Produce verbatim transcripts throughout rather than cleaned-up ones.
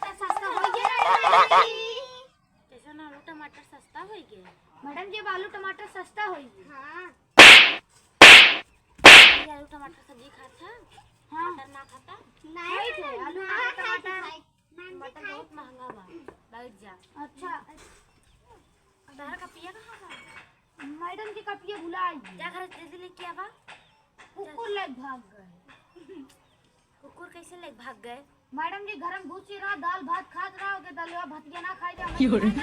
सस्ता होइ गया। कैसन आलू टमाटर सस्ता होइ गया? मैडम जी, अब आलू टमाटर सस्ता होइ गया। हाँ। ये आलू टमाटर सब्जी खाता? हाँ। टमाटर ना खाता? नहीं, नहीं थे, आलू ना टमाटर, खाई, खाई। टमाटर बहुत महंगा बा। बैठ जा। अच्छा। तोहरा कपिया कहाँ बा? मैडम जी, कपिया भुला गई। जा घर से जल्दी लेके आवा। कुकुर लेके भाग गए। कुकुर कैसे लेके भाग गए? मैडम जी, घर में घुस के रहा, दाल भात खात रहा, ओके दलवा भतिया ना खाई जा। क्यों रे? जा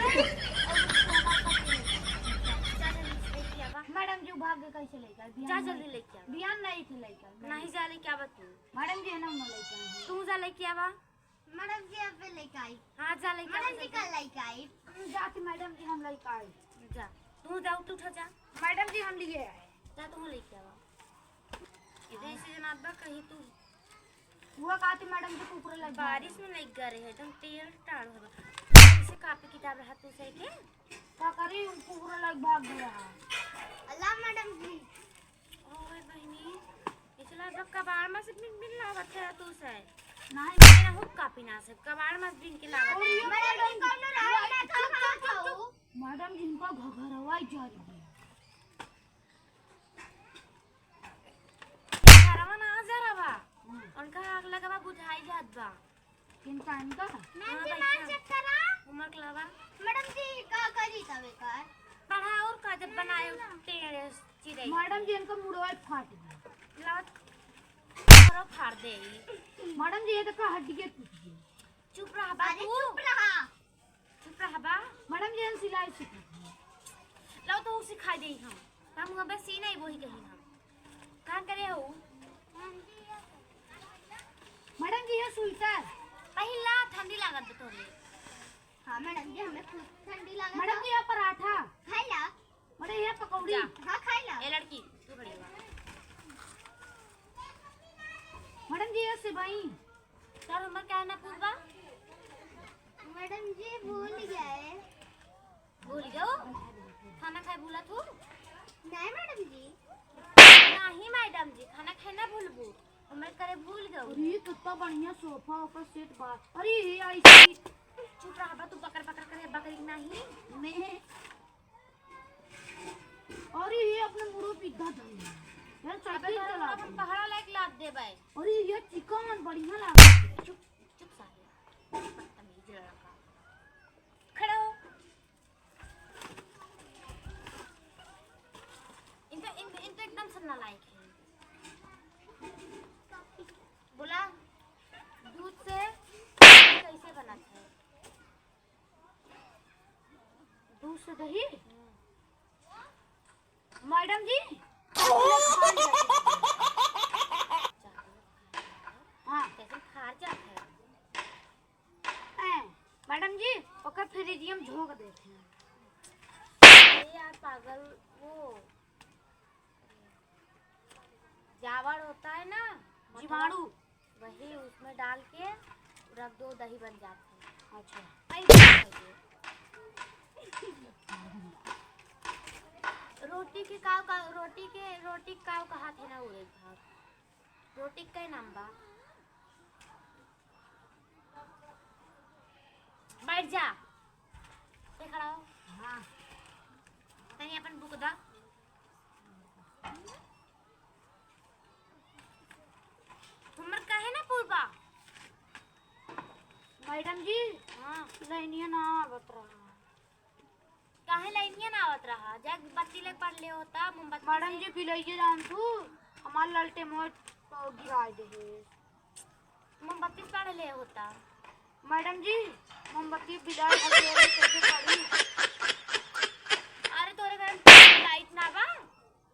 जल्दी से लेके आवा। मैडम जी, भाग गए, कैसे लेके आए? बिहान जा नहीं जल्दी थे। लेके आवा। बिहान नहीं थे लेके आए। नहीं जा लेके आवा तू। मैडम जी, है ना, हम लेके आए। तू जा लेके आवा। मैडम जी, अब लेके आई। हाँ, जा लेके आवा मैडम जी, जल्दी। कल लेके आई। जाती मैडम जी, हम लेके आई। जा, तू जा, उठ, उठ जा। मैडम जी, हम लिए आए। जा, तू लेके आवा। इधर से जनाब बा, कहीं तू हुआ कहती मैडम जी, कुकुर लग गया। बारिश में लग गए रहे, एकदम टेढ़ टाढ़ हो गया। कैसे कापी किताब रहा तू सही के? का करी, कुकुर लग भाग गया। अल्लाह मैडम जी। ओए बहिनी, इसला तो कबाड़ में से बिन बिन लागत है तू से। नहीं। मेरा हुक कापी ना से, कबाड़ में से बिन के लागत है। मैडम जी, कौनो राउर ना था, चुप, चुप, चुप, चुप। मैडम जी, इनका घघरवा ही जा रही है। घरवा ना जा रहा बा। हम्म। उनका आग लगवा बुझाई जात बा। किनका, इनका? मैम हाँ, जी, बैठा। मार चेक करा। होमवर्क लावा। मैडम जी, का करी तबे कर? पढ़ा और का जब बनाए टेढ़े चिरई। मैडम जी, इनका मुड़वा फाट गया। लावा, करो फाड़ दे ई। मैडम जी, ये तो का हड्डी के टूट गई। चुप रहा अरे बाबू। चुप रहा। चुप रहा बा। मैडम जी, हम सिलाई सीखत हई। लाओ तो सिखाई दे हम। हम अबे सी नहीं वही कही हम। का करे हो? मैडम जी, ये स्वेटर। पहिला ठंडी लागत बा तोरे। हाँ मैडम जी, हमें खुद ठंडी लागत मैडम बा। जी, ये पराठा। खाई ला। अरे, ये पकौड़ी। जा। हाँ, खाई ला। ए लड़की, तू खड़ी हो। मैडम जी, ये सेवई। सर, हमर क्या ना पूर्वा? मैडम जी, भूल गए। भूल गयो? खाना खाए भूला तू? नहीं मैडम जी। नहीं मैडम जी, खाना खाए ना भूलबू। हमर करे भूल गयो। अरे, कितना बढ़िया सोफा ओकर सेट बा। अरे, ये आई सी। चुप रहा बा, तू बकर बकर करे बकरी नहीं। मैं अरे ये अपने मुड़ो पे इधर धइले। यार अबे साइकिल तोरा चला अपन के। पहाड़ा लायक लाद देबै। अरे ये चिकन बढ़िया लागत है। चुप, चुप साले। बदतमीज लड़का। खड़ा हो। इनका, इन, इन तो एकदम से नालायक है। बोला, दूध से कैसे बनत है? दूध से दही? मैडम जी, हाँ। कैसे खार जात है? ए, मैडम जी, ओकर फ्रिजिया में झोंक देते हैं। अरे यार पागल, वो जावड़ होता है ना, जीवाणु। वही उसमें डाल के रख दो, दही बन जाता है। अच्छा। ऐसे खाइए। रोटी के काव का, रोटी के, रोटी के काव कहा थे ना उड़े भाव। रोटी के नाम बा? बैठ जा। ये खड़ा हो। हाँ। तनी अपन बुक दा। हमर काहे ना पूरबा? मैडम जी, हाँ। लाइनिया ना आवत रहा। काहे लाइनिया ना आवत रहा? जा बत्ती ले पढ़ ले होता, मोमबत्ती मैडम से। जी, बिलैया जान तू, हमार ललटे मोट गिराए दे है। मोमबत्ती पढ़ ले होता। मैडम जी, मोमबत्ती बिलाए हल्के हल्के कैसे पड़ी? अरे तोरे घर में लाइट ना बा?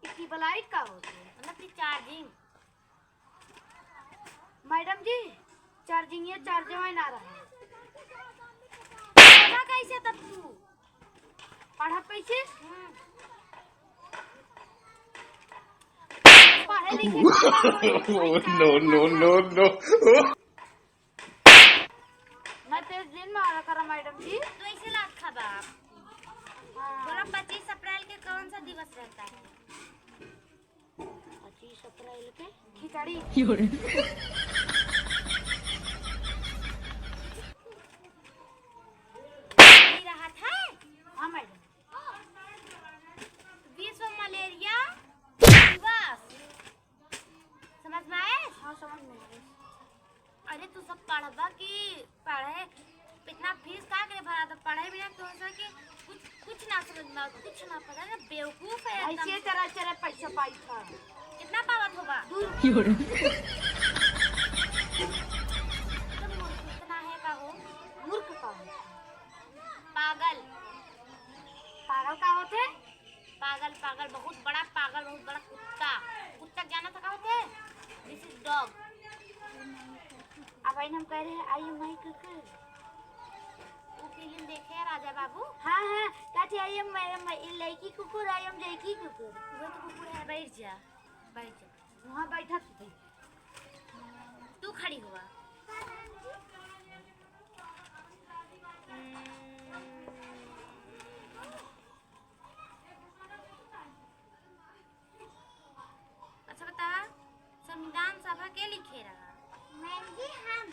इसकी बलाइट का होती है? मतलब कि चार्जिंग। मैडम जी, चार्जिंग ये चार्ज में ना रहा। पढ़ा कैसे तब तू? पढ़ा कैसे? हम्म। पढ़े लिखे का नो, नो, नो, नो। मैं तेज दिन में आ रहा करा मैडम जी। तो ऐसे लात खा बाप। हाँ। बोला पच्चीस अप्रैल के कौन सा दिवस रहता है? पच्चीस अप्रैल के खिचड़ी। योरे। अरे तू सब पढ़बा कि पढ़े, इतना फीस का करे भरा था, पढ़े बिना तो ऐसा कि कुछ, कुछ ना समझ में आवत, कुछ ना पता ना, बेवकूफ है एकदम। ऐसे तरह तेरे पैसा पाई था। कितना पावत होगा? दू रुपये। तो मूर्ख इतना है का हो? मूर्ख का हो? पागल। पागल का होते? पागल, पागल, बहुत बड़ा पागल, बहुत बड़ा कुत्ता। कुत्ता के जाना था का होते? This is dog। अब आई हम कह रहे हैं, "I am my कुकुर।" वो फिल्म देखे हैं राजा बाबू? हाँ, हाँ, कहते, "I am my, my लड़की कुकुर, I am लड़की कुकुर।" वो तो कुकुर है, बैठ जा, बैठ जा। वहाँ बैठा तू। तू खड़ी हुआ। अच्छा बतावा, संविधान सभा के लिखे रहा? मैम जी, हम।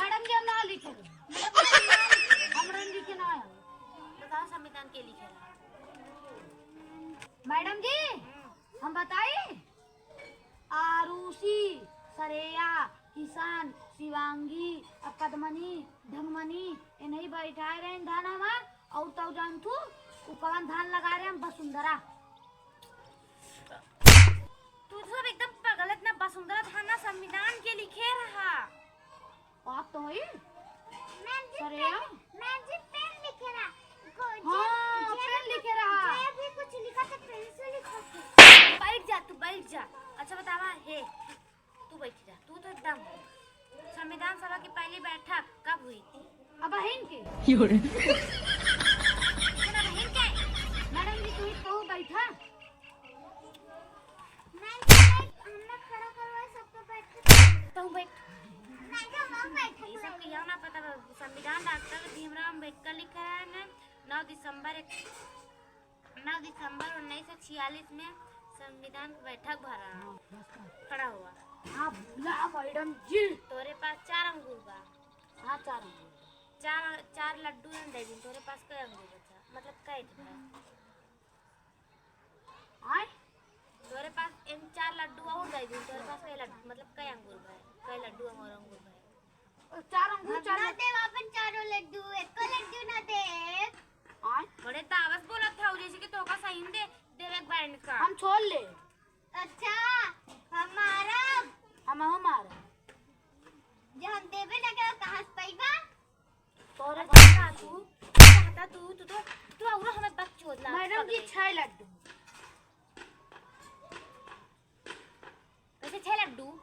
मैडम जी, हम ना लिखे रहे। हमरा लिखे ना आया। बताओ, संविधान के लिखे रहा? मैडम जी, हम्म। हम बताई? आरुषि, श्रेया, किशन, शिवांगी, आ पद्मनी, ढंगमनी, इन्हीं बैठाए रहे धान हमार, और तो जान तू, उ कवन धान लगा रहे हम, वसुंधरा। तू सब एकदम पागल है, इतना वसुंधरा धान ना संविधान के लिखे रहा। बात तो है। मैम जी, सर, पेन, यार। मैम जी, पेन लिखे रहा। को-, जे, हाँ, जे पेन भी लिखे कुछ, रहा। जे भी कुछ लिखा तो पेन से लिखा के। बैठ जा, तू बैठ जा। अच्छा बतावा, हे, तू बैठ जा, तू तो एकदम। संविधान सभा की पहली बैठक कब हुई थी? अब बहिन के। योरे। सुना बहिन के? मैडम जी, तू ही तो बैठा। मैम जी, बैठ, हमें खड़ा करवा, सबको बैठ के। तू बैठ। मैम जी, हम बैठ के ये सब के यहाँ ना पता बा, संविधान डॉक्टर भीमराव अम्बेडकर लिख रहा है ना, नौ दिसंबर एक, नौ दिसंबर उन्नीस सौ छियालीस में संविधान की बैठक भरा। हाँ, बस कर। खड़ा हुआ। हाँ, बोला मैडम जी। तोरे पास चार अंगूर बा। हाँ, चार अंगूर बा। चार, चार लड्डू हम दे दी, तोरे पास कै अंगूर बचा? मतलब कै ठे बा? आय? तोरे पास इन चार लड्डू और दे दी, तोरे पास कै लड्डू, मतलब कै अंगूर बा? कै लड्डू और अंगूर बा? चार अंगूर, हम चार ना लड्डू। देब अपन चारों लड्डू, एको लड्डू ना देब। आय? बड़े तावस बोलत हऊ, जैसे कि तोका सही में दे, देवे के बा इनका। हम छोड़ ले। अच्छा, हम मारब। हमहू मारब। जे हम देबे ना करब, कहाँ से पइबा? तोरे अच्छा, तू, तू, तू, तू, तू औरो हमें बकचोद ला मैडम जी, पकड़े। छह लड्डू। कैसे छह लड्डू?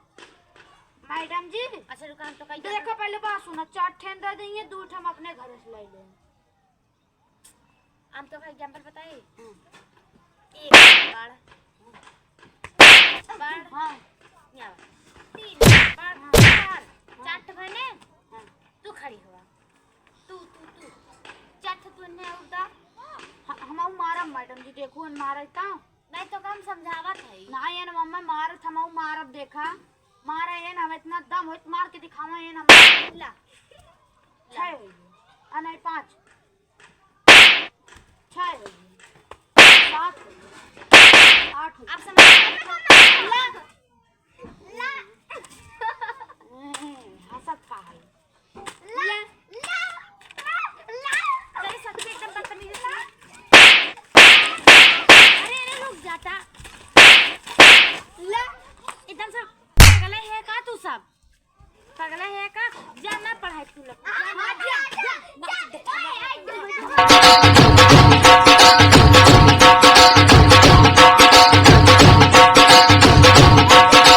मैडम जी, अच्छा, रुका, हम तो कहीं देखो, पहले बात सुना, चार ठे हम दे देंगे, दो ठे हम अपने घर से ले लेंगे। हम तो का example बताई? हम्म। एक बार, बार, हाँ। यहाँ बार। तीन बार, हाँ। चार, हाँ। चार ठे बने, हाँ। तू खड़ी हुआ। तू, तू, तू। चार ठे तू ने और दा। ह-, हम मारब मैडम जी, देखो, हम मारब ता। नहीं तो हम समझावत है। नहीं, एन मम्मा मारत, हम मारब, देखा। मारा एन, हम इतना दम होत मार के दिखावा एन हम। ला। छह हो गए। आ नहीं, पाँच। छह हो गए। सात हो गए। आठ हो गए। आप समझ गए? ला। ला। हम्म, हंसत का है? ला, ला, ला, ला। तेरे साथ भी एकदम बदतमीजी है। अरे, अरे, रुक जाता। ला। एकदम से पगला है का तू सब? पगला है का? जा ना पढ़ाई तू लोग। जा ना। हाँ, जा, जा, जा।